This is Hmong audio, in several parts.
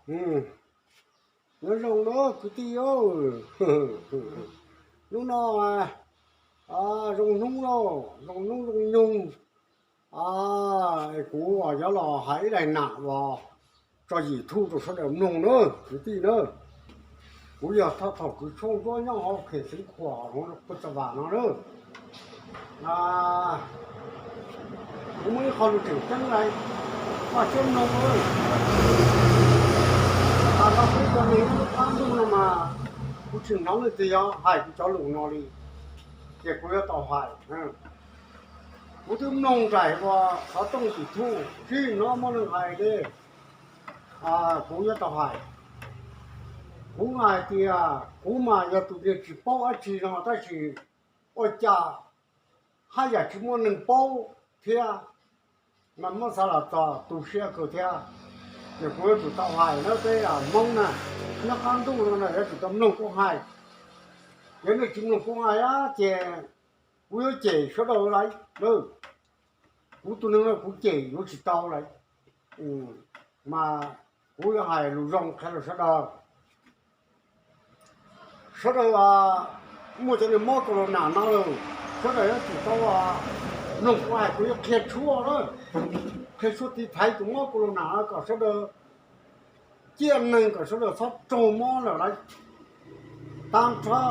Nyob zoo na kwv tij, hnub no zoo hnub lauj, zoo hnub zoo nyoog. Kuv yuav los hais ib daim nam uas tso YouTube rau sawv daws mloog na kwv tij na. Kuv yog Thoj Thaum Kws Tshuaj Ntsuab nyob hauv khes Xeev Khuam, Phuj Tsa Vam no na. Kuv muaj ib qho lus tseem ceeb lawm, koj siab mloog. Tam no kuv cov neeg nyob qab ntuj no mas kuv tsis hnov leej twg yuav hais kuv cov lus no li, ces kuv yuav tau hais. Kuv twb mloog nraim ua qhov tooj YouTube tsis hnov muaj neeg hais li, kuv yuav tau hais. Kuv hais tias kuv mas yog tus neeg tsis paub dab tsi no tab sis ua cas haj yam tsis muaj neeg paub thiab, mas muab xav los txog tu siab kawg thiab. Ces kuv yuav tsum tau hais na, peb Hmoob na, nyob qab ntuj no na yuav tsum tau mloog kuv hais. Yog nej tsis mloog kuv hais ces kuv yuav cem sawv daws lawm. Kuv tus neeg no kuv cem yuav tsis tau lawm, mas kuv yuav hais lus zoo qhia rau sawv daws. Sawv daws muaj cov neeg mob corona no lawm, sawv daws yuav tsum tau mloog kuv hais, kuv yuav qhia tshuaj na, qhia tshuaj tiv thaiv tus mob corona no kom sawv daws ciaj neeg, kom sawv daws txhob raug mob lawm lauj. Tag nrho,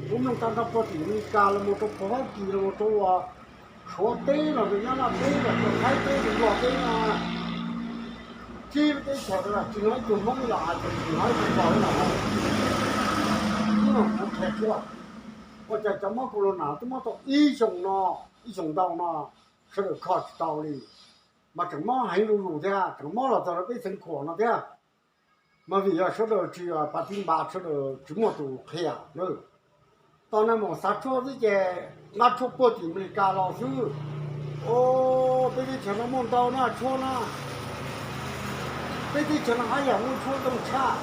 kuv mloog tag nrho puag tim Amelikas los mus rau puag Fab Kis los mus rau Suav teb los mus Nyab Laj teb los rau Thaib teb los Nplog teb no, tsib lub teb chaws tsis hnov ib tug Hmoob los hais tias tsis hnov ib tug Nplog los hais. Hnub no kuv qhia tshuaj, ua cas cov mob corona twb mob tau ib xyoos no, ib xyoos ntau no, sawv daws kho tsis tau li, mas tseem mob heev zuj zus thiab, tseem mob los txog rau peb Xeev Khuam no thiab. Mas vim yog sawv daws tsis pas tiv npas, sawv daws tsis muaj tus qhia na. Tau nag mus xav tshuaj xwb ces nqa tshuaj puag tim Amelikas los xwb. O, peb teb chaws no muaj ntau na tshuaj na. Peb teb chaws no haj yam muaj tshuaj ntau tshaj.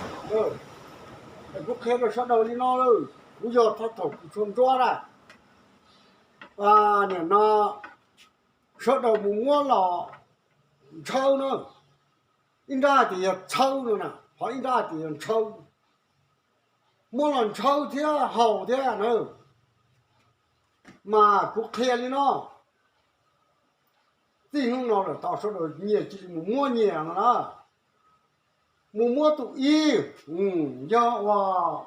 Es kuv qhia rau sawv daws li no lawm, kuv yog Thoj Thaum Kws Tshuaj Ntsuab na. Nim no sawv daws mus muab los ntshaw na. Ib nrab tias yog txhawb no na, ho ib nrab tias yog ntshaw. Muab los ntshaw thiab haus thiab na. Mas kuv qhia li no, txij hnub no lawm tau sawv daws nyias cia li mus muab nyias no na. Mus muab tus ib, yog uas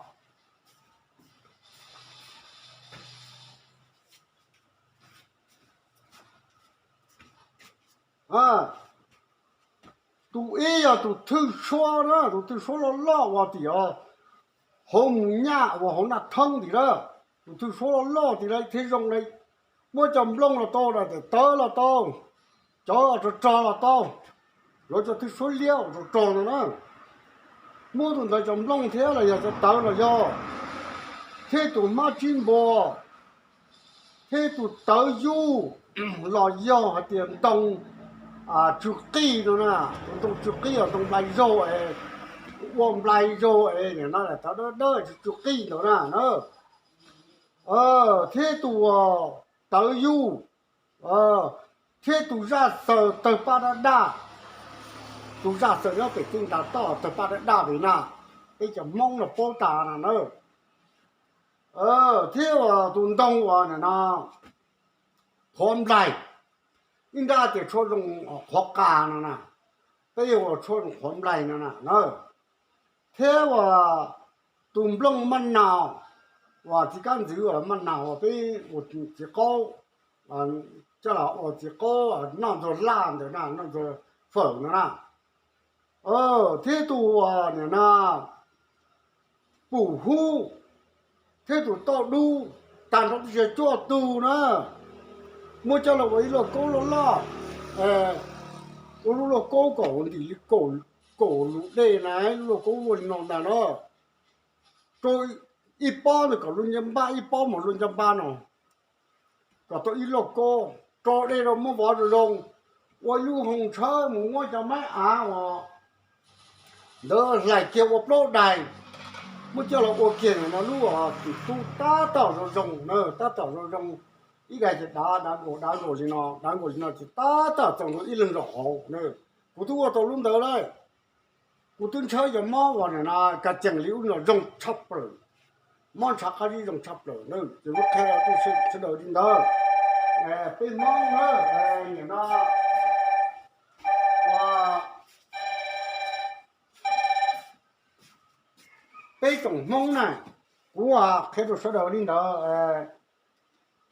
tus ib yog tus thwj suab na, tus thwj suab loj loj uas tim hauv mus nyaj uas hauv Naj Theeb tim na, tus thwj suab loj loj tim na thiab zoo li. Muab cov nplooj los tau, daim tawv los tau, cov rog rog los tau, yuav cov thwj suab liab uas rog rog no na. Muab tus ntawd cov nplooj thiab los yog cov tawv los yog, thiab tus hmab tsib npua, thiab tus tawv yub los yog hais tias ntoo tsw qij no na, tus ntoo tsw qij os, ntoo nplai zaug es, ua nplai zaug es, nim no daim tawv dawb dawb tsw qij ntawd na na. Thiab tus tawv yub, thiab tus zaj xaws tawg paj daj daj, tus zaj xaws nyob pem tej ntas toj tawg paj daj daj pem na, peb cov Hmoob los paub tas na na. Thiab tus ntoo uas nim no qhuav nplaig, ib nrab tias tshuaj zoo qhuav qa no na, peb ua tshuaj zoo qhuav nplaig no na. Thiab uas tus nplooj maj nas, uas txiv kab ntxwv uas maj nas uas peb ua txiv qaub, coj los ua txiv qaub noj ntxuag laj ntawd na, noj ntxuag fawm no na. Thiab tus uas nim no pum hub, thiab tus tauj dub, tag nrho tib si cuaj tug na, muab coj los ua ib lauj kaub loj loj, ua lub lauj kaub kom ntim li kaum lus dej na, lub lauj kaub luaj li no ntag na. Rau ib pob ntawd kom luaj ncej npab, ib pob mus luaj ncej npab no, kom tau ib lauj kaub, rau dej rau muab vov zoo zoo, ua ib lub hoo tshawb mus muab cov maib av uas ntawd hlais kiag ua plaub daig, muab coj los ua kiag no lub tim tub tab tom zoo zoo na, tab tom zoo zoo. Ib daig ces dav dav nkaus dav nkaus li no, dav nkaus li no ces tab tom txaus nkaus ib leeg zaum hauv na. Kuv twb ua tau lub ntawd lawm. Kuv twb ntshawb cov mob uas nim no ka cees li ub no zoo tshaj plaws, mob ntshav qab zib zoo tshaj plaws na. Ces kuv qhia rau sawv daws li ntawd. Peb Hmoob na, nim no ua peb tsoom Hmoob na, kuv qhia rau sawv daws li ntawd.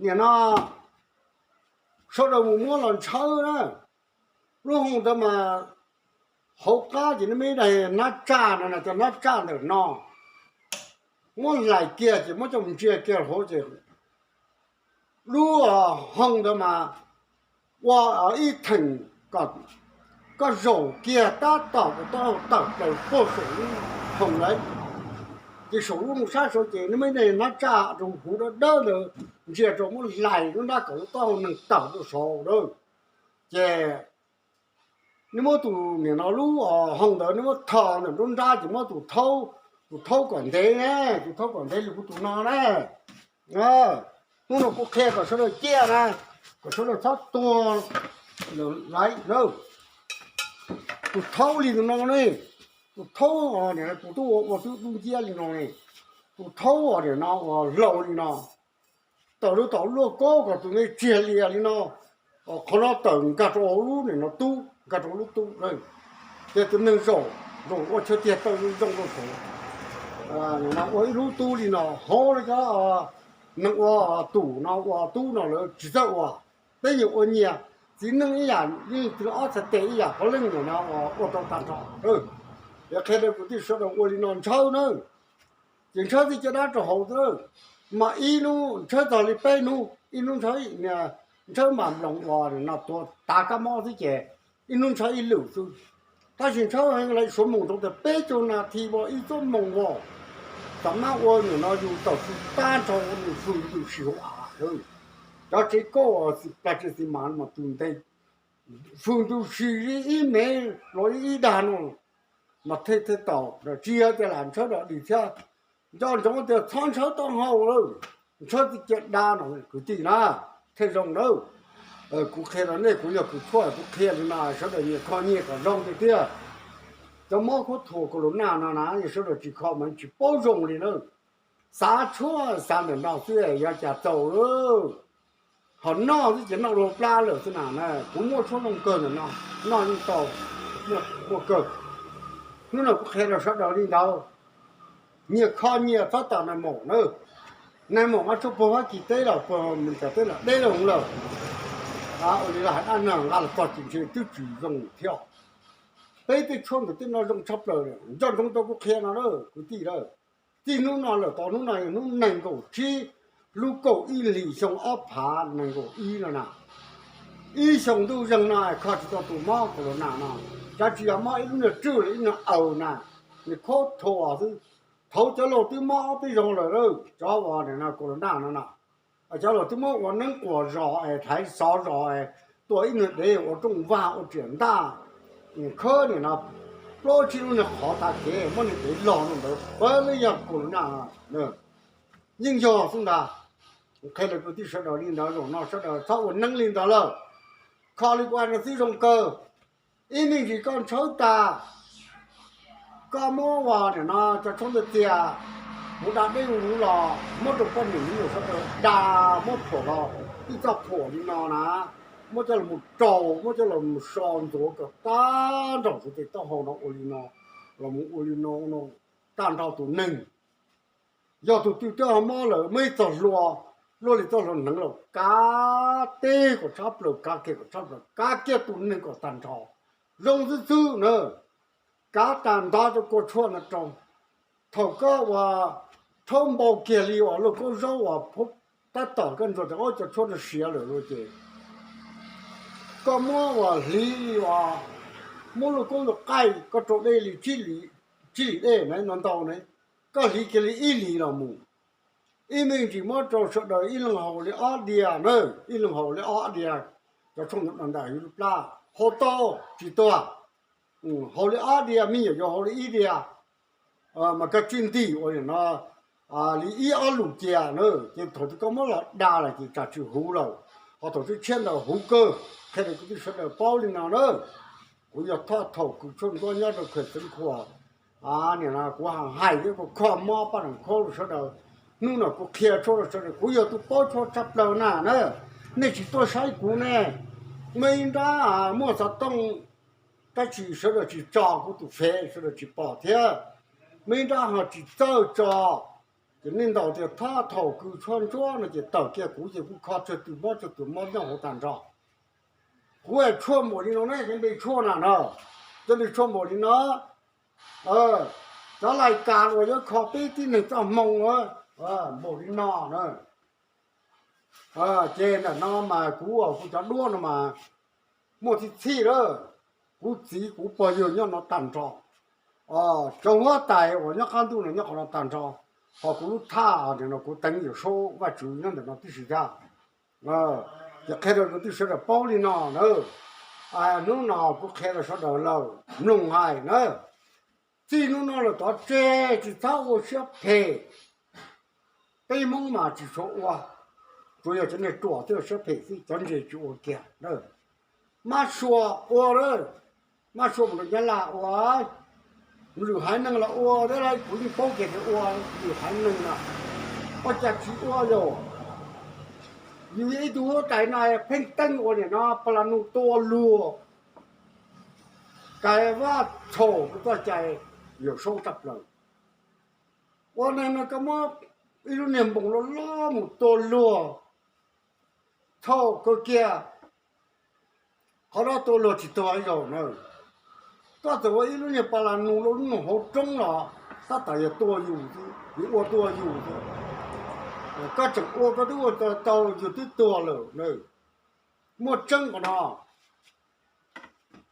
Nim no sawv daws mus muab los ntshawb na. Lub hoo ntawd mas hauv qab ces nws muaj ib daim nab tsaj no, cov nab tsaj ntawm no muab hlais kiag ces muab coj mus ntsia kiag hauv ces lub hoo ntawd mas ua ib theem kom koj zaum kiag tab tom kom taub hau tawm plaws puag saum lub hoo ntawd. Ces saum lub hoo sab saud ces nws muaj ib daim nab tsaj rau huv dawb dawb ntawd, ntsia rau muab hlais lub nrab kom lub taub hau neeg tawm rau saud lawm. Ces nws muab tus nim no lub hoo ntawd nws muab tho ntawm nruab nrab ces muab tus thaub, tus thaub kom ntev ne, tus thaub kom ntev li kuv tus no ne. Hnub no kuv qhia kom sawv daws ciaj na, kom sawv daws txhob tuag lawm lauj. Tus thaub li tus no ne, tus thaub nim no kuv twb ua ua twb dub nciab li no ne, tus thaub nim no uas laus li no, tawm rau tom luaj kaub kom tus me tsiag lias li no, qhov no tawm nkag rau hauv lub nim no tub, nkag rau lub tub na. Ces tus neeg zaum, zaum ua chaw tiag taw zoo zoo rau saud. Nim no ua ib lub tub li no, hauv no cov neeg ua tus no ua tub no lawv tsis txawj ua. Peb nyias ua nyias, txiv neej ib yam, yeej txiv ob txhais tes ib yam, puav leej nim no ua tau tag nrho. Yog qhia rau kwv tij sawv daws ua li no ntshawb na. Ces ntshawb txij caj dab rau hauv xwb, mas ib hnub ntshawb txog li peb hnub, ib hnub ntshawb, ntshawb mam nploos uas no tuav tav kab mob xwb ces ib hnub ntshawb ib lwm xwb. Tab sis ntshawb heev lawv suav moos rau tias peb caug nas this vos ib txuab moos vos, tam mab ua nim no yus tawm fws tag nrho nws fws ntws si hauv av. Cov tsev kauj plag tsev xis mas mas tus ntev fws ntws si li ib mev los ib dag no, mas thiaj thiaj tau. Tsis yog tias lam ntshawb dog dig thiab, nco ntsoov tias txhob ntshawb taub hau lawm, ntshawb txij caj dab no kwv tij na, thiaj zoo nawb. Kuv qhia rau nej, kuv yog kws tshuaj kuv qhia li no sawv daws nyias kho nyias kom zoo tiag tiag. Cov mob khaub thuas corona no na yog sawv daws tsis kho mas tsis paub zoo li na. Xav tshuaj xav ntawm no xwb yuav cas txaus lawm. Ho noj xwb ces noj luag plab lawm xwb na. Kuv muaj tshuaj zoo kawg ntawm no, noj yeej tau, muaj kawg. Hnub no kuv qhia rau sawv daws li ntawd, nyias kho nyias txhob tom nais maum na. Nais maum mas tsuas puag Fab Kis teb los puag Meskas teb los deb lawm lawm. Ua li los hais dab neeg nqa los txog ces ntshe twb tsis zoo thiab. Peb tej tshuaj ntawm tej no zoo tshaj plaws, nco ntsoov tau kuv qhia no na kwv tij na. Txij hnub no lawm tau hnub no yog hnub nees nkaum tsib lub kaum ib hlis xyoo ob phav nees nkaum ib no na. Ib xyoo ntuj zeeg no kho tsis tau tus mob corona no, xyov tsis yog mob ib lub niag rwj los ib niag aws na, nws khaub thuas xwb. Thaud cov laus twb mob ob peb zaug lawm, cov uas nim no corona no na, cov laus twb muab ua neeb quas zos es thaiv xov zos es tua ib niag dev ua rooj vag ua riam ntaj, khawb nim no plaub tsib lub niag qhov tav kev muab niag dev log rau ntawd, puav leej yog corona. Yeej yog xwb ntag. Qhia rau kwv tij sawv daws li ntawd, zaum no sawv daws txhob ua neeb li ntawd lawm. Kho li kuv hais no xwb zoo kawg. Ib me ntsis koj ntshawb tas, koj muab uas nim no cov tshoob ntawd txias mus da dej ua luv los muab rau poj niam me nyuam sawv daws da, muab phuam los ib txoj phuam li no na, muab coj los rau, muab coj los so ntxuav kom tag nrho suav tes taub hau no ua li no, los mus ua li no no tag nrho tus neeg. Yog tus twg twb mob lawm muaj ib txoj hlua, luaj li txoj hlua hneev los kav teb kom tshab plaws, kav kiag kom tshab plaws, kav kiag tus neeg kom tag nrho. Zoo xwb xwb na, kav tag nrho rau kua tshuaj no rau. Thaum koj uas rhaub npau kiag li uas lauj kaub zaub uas tab tom koj ntsuas tias ob cov tshuaj no siav lawm lauj ces koj muab uas hliv li uas muab lauj kaub ntawd qaij, koj rau dej li tsib hlis dej na, ntau ntau ne, koj hliv kiag li ib hlis los mus. Ib me ntsis muab rau sawv daws ib leeg haus li ob diav na, ib leeg haus li ob diav, cov tshuaj ntawd ntais yus lub plab haus tau tsis tuag. Haus li ob diav, me nyuam yaus haus li ib diav, mas koj tsij ntim ua li no li ib ob lus cia na, ces thaum twg koj muab los da lawm ces tsam tsis huv lawm, ho thaum tshiab tshiab ntawd huv kawg. Qhia rau kwv tij sawv daws paub li no na. Kuv yog Thoj Thaum kws tshuaj nkuab nyob rau Kham Xeev Khuam, Nim no kuv hais thiab kuv kho mob paj loom khaub rau sawv daws. Hnub no kuv qhia tshuaj rau sawv daws, kuv yog tus paub tshuaj tshaj plaws na na. Nej tsis tuaj saib kuv ne, muaj ib nrab muaj xov tooj, tab sis sawv daws tsis tso kuv tus fev, sawv daws tsis pom thiab. Muaj ib nrab ho tsis txawj tso, ces nej ntaus tias thab thaum kws tshuaj ntsuab no ces tawm kiag kuv ces kuv kho tsawg tus mob tsawg tus mob nyob hauv tag nrho. Kuv tshuaj npaum li no ne, cov npe tshuaj na no, cov npe tshuaj npaum li no. Cov lais kas uas yuav kho peb tib neeg txoj hmoo npaum li no na. Ces ntawm no mas kuv, kuv cov duab no mas muaj txhij txhij lawm. Kuv txiv kuv pog yawg nyob no tag nrho. Cov huab tais uas nyob qab ntuj no nyob qhov no tag nrho. Ho kuv lub thaj no kuv teev Yawm Saub Vajtswv nyob ntawm no tib si thiab. Ces qhia rau kwv tij sawv daws paub li no na. Hnub no kuv qhia rau sawv daws lawm mloog hais na. Txij hnub no lawm tov tseg tsis txhob ua siab phem. Peb Hmoob mas tsis tshua ua, tsuas yog cov niag ruam thiaj ua siab phem xwb, cov ntse tsis ua kiag. Mab sua ua lawm, mab sua mus rau Nyab Laj ua, lwm haiv neeg los ua thiab lauj, kuv yeej paub kiag tias ua lwm haiv neeg na. Ua cas tsis ua yog? Yus yog ib tug huab tais no pheej teeb ua nim no pas las nus tua luag, kais vaj txhaum kuv txoj cai, Yawm Saub tshaj plaws. Ua neeg no koj muab ib lub niag npoos loj loj mus tua luag, txhaum kawg kiag. Qhov no tua luag tsis tuag ib zaug na. Koj txawm ua ib lub niag pas las nus loj loj hauv roob los tab tom yog tua yus xwb, yus ua tua yus xwb. Koj tseem ua koj twb ua tau, yus twb tuag lawm na. Muaj tseeb qhov no.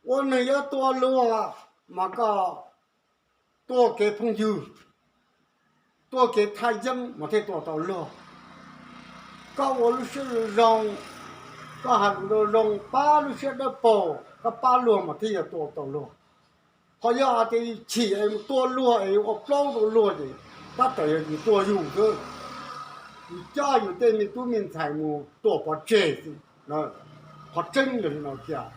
Ua neeg yuav tua luag mas koj tuaj kev phooj ywg, tuaj kev thaj yeeb mas thiaj tua tau luag. Koj ua lub siab zoo zoo, koj hais lus zoo zoo, pab lub siab dawb paug, koj pab luag mas thiaj yog tua tau luag. Ho yog hais tias yus chim es mus tua luag es yus ua plaub rau luag ces tab tom yog yus tua yus xwb. Yus coj yus tej me tub me ntxhais mus tua pov tseg xwb. Qhov tseeb yog li no tiag.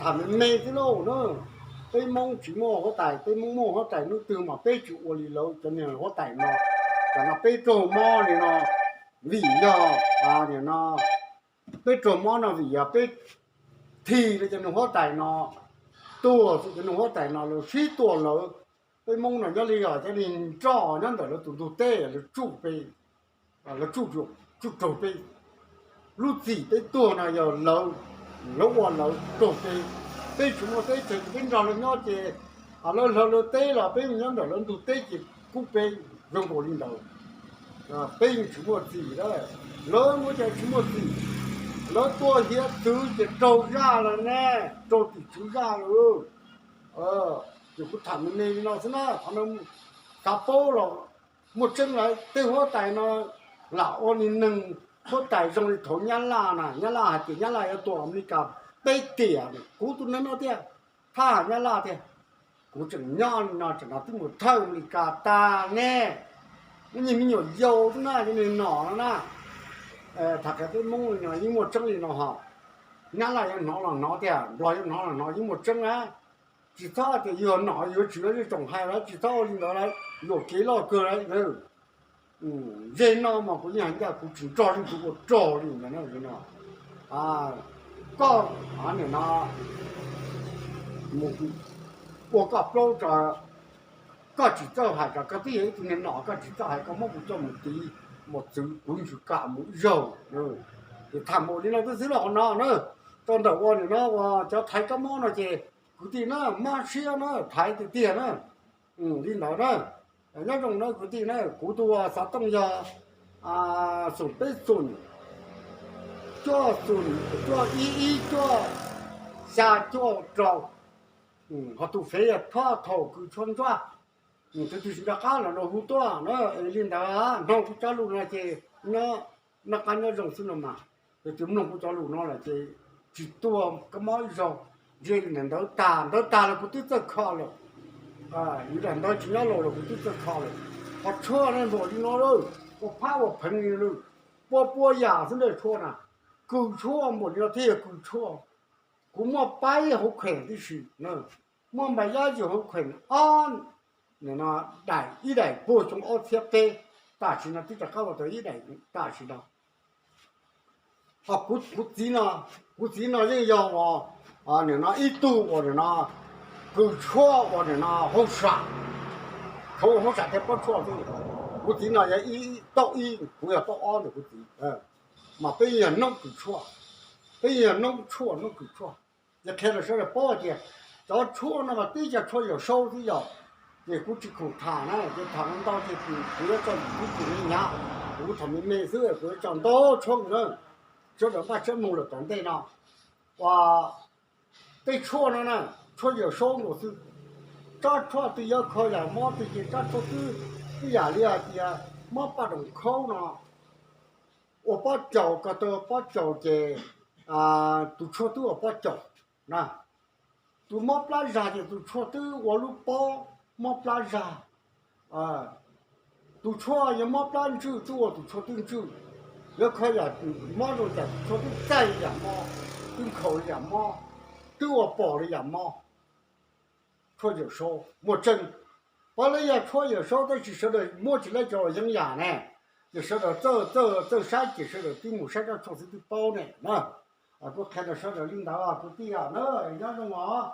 Tham me me xwb lauj na. Peb Hmoob tsis muaj huab tais, peb Hmoob muaj huab tais hnub twg mas peb tsis ua li lawv cov niag huab tais no. Tam no peb raug mob li no vim yog, nim no peb raug mob no vim yog peb thim rau cov niag huab tais no, tuag xwb cov niag huab tais no, lawv sib tua lawv. Peb Hmoob no nyob li yog cov niag nroj nyob ntawm lawv tus ntug teb, lawv tsuj peb, lawv tsuj, tsuj raug peb. Lub txim peb tuag no yog lawv, lawv ua lawv raug peb. Peb tsis muaj teb chaws ces peb nrog lawv nyob ces lawv hlawv lawv teb los peb mus nyob ntawm lawv ntug teb ces kub peb zoo nkaus li ntawd. Peb yeej tsis muaj txim, lawv muaj cas tsis muaj txim. Lawv tua hiav txwv ces raug zaj lawm ne, raug tim tswv zaj lawm. Ces kuv tham me me li no xwb na, qhov no xav paub los muaj tseeb lawm. Tej huab tais no lam ua li neeg huab tais zoo li thaum Nyab Laj na, Nyab Laj hais tias Nyab Laj yuav tua Amelikas peb tiam, kuv tus neeg no tiag, thab ham Nyab Laj tiag. Kuv tseem nyob li no, tseem no twb mus thawj Amelikas tag ne. Muaj niag me nyuam yaus xwb na, cov niag nom no na. Tham qhia peb Hmoob li no yeej muaj tseeb li no hos. Nyab Laj yuav hnov los hnov tiag, Nplog yuav hnov los hnov, yeej muaj tseeb na. Tsis txhob tias yog nom yuav tsis yuav, tsoom hais lawm tsis txhob ua li ntawd lawm, yuam kev loj kawg lawm. Zeg no mas kuv yeej hais ncaj, kuv tsis nrog leej twg ua rog li ntawd no. Koj nim no mus ua koj plaub tso, koj tsis txawj hais, koj twb yog ib tug niag nom, koj tsis txawj hais, koj muab kuv coj mus tiv mus txwv, kuv ntshai kam mus ib zaug. Ces tham npaum li no twb xwb los qhov no na. Rau ntawm ua nim no uas cov thaiv kab mob no ces kwv tij na, mab siab na, thaiv tiag tiag na. Li ntawd na, nyob zoo na kwv tij na, kuv tus xov tooj yog xoom peb xoom, cuaj xoom, cuaj ib ib cuaj, xya cuaj rau. Ho tus fev yog thab thaum kws tshuaj ntsuab. Tus twg tsis nco qab los nrog hu tuaj na. Li ntawd, mloog kuv cov lus no ces noj qab nyob zoo xwb no mas. Tus twg mloog kuv cov lus no lawm ces tsis tuag kab mob ib zaug. Ntsia li ntawd tag, ntawd tag los kuv twb txawj kho lawm. Yus daim ntawv tsis nyob laus los kuv twb txawj kho lawm. Qhov tshuaj ne npaum li no lawm, ua phab ua pheev li lawm. Pua pua yam xwb ntawm tshuaj na. Kws tshuaj npaum li no thiaj yog kws tshuaj. Kuv muaj paib hauv kheem tib si, muaj npais yab yus hauv kheem ob nim no daim ib daim puag xyoo ob txhiab peb, tam sim no twb rov qab los tau ib daim tam sim no. Ho kuv, kuv txiv no, kuv txiv no yeej yog uas nim no ib tug uas nim no kws tshuaj uas nim no hauj sam, thaum hauj sam thiaj paub tshuaj xwb. Kuv txiv no yog ib, tauj ib, kuv yog tauj ob ntawm kuv txiv. Mas peb yog noob kws tshuaj, peb yog noob tshuaj, noob kws tshuaj. Yog qhia rau sawv daws paub hais tias cov tshuaj no mas tib cov tshuaj Yawm Saub xwb yog, ces kuv tsis khoom tham na, ces tham ntau ces kuv yuav tso kuv tus me nyuam, kuv thaum me me xwb kuv yuav tso ntau tshoob na, sawv daws npaj siab mloog lawm tom ntej no. Ua tej tshuaj no na, tshuaj Yawm Saub nkaus xwb. Tsab tshuaj twb yuav kho yam mob twg ces tsab tshuaj twb ib yam li hais tias mob paj doom khaub no, ua pob caus, ko taw pob caus ces tus tshuaj twb ua pob caus na. Tus mob plab zag ces tus tshuaj twb ua lub pob mob plab zag. Tus tshuaj yog mob plab ntswj twb ua tus tshuaj twb ntswj. Yuav kho yam mob zoo cas tus tshuaj twb txaij li yam mob, twb nkhaus li yam mob, twb ua pom li yam mob. Tshuaj Yawm Saub muaj tseeb. Puav leej yog tshuaj Yawm Saub tab sis sawv daws muab tsis laib cov los yeeb yam ne. Ces sawv daws txawj, txawj, txawj saib ces sawv daws twb mus saib tsab tshuaj xwb twb paub ne na. Kuv qhia rau sawv daws li ntawd kwv tij na, nyob zoo os.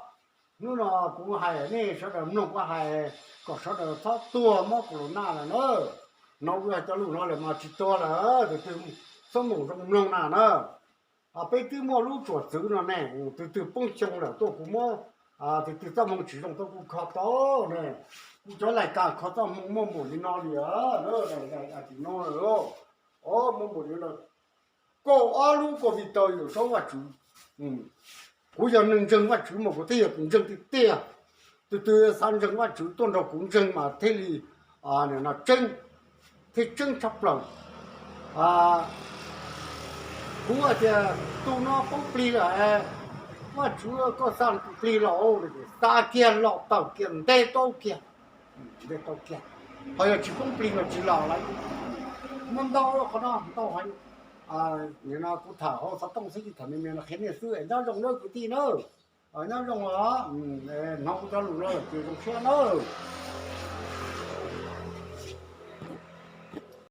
Hnub no kuv hais nej sawv daws mloog kuv hais kom sawv daws txhob tuag mob corona lawm na. No kuv hais cov lus no lawm mas tsis tuag lawm, tus twg txhob mus zoo mloog na na. Peb twb muaj lub tsuam txwv no ne, tus twg poob xyoo lawm tuaj kuv muab, tus twg txoj hmoo tsis zoo tuaj kuv kho tau ne. Kuv cov lais kas kho txoj hmoo muaj npaum li no li, tim no lawm, muaj npaum li no. Kaum ob lub computer Yawm Saub Vajtswv. Kuv yog neeg ntseeg Vajtswv mas kuv thiaj yog tus ntseeg tiag tiag. Tus twg xav ntseeg Vajtswv tuaj nrog kuv ntseeg mas thiaj li tseeb, thiaj tseeb tshaj plaws. Kuv hais tias tus no poob plig lawm, Vajtswv koj xa plig los, xa kiag los tawm kiag nte tau kiag, nte tau kiag. Ho yog tsis poob plig los tsis los lawm. Muaj ntau qhov no ntau heev. Nim no kuv tham hauv xov tooj xwb, tsis tham me me no qhia nej xwb, nyob zoo nawb kwv tij nawb. Nyob zoo os, hnov kuv cov lus no lawm ces zoo siab nawb.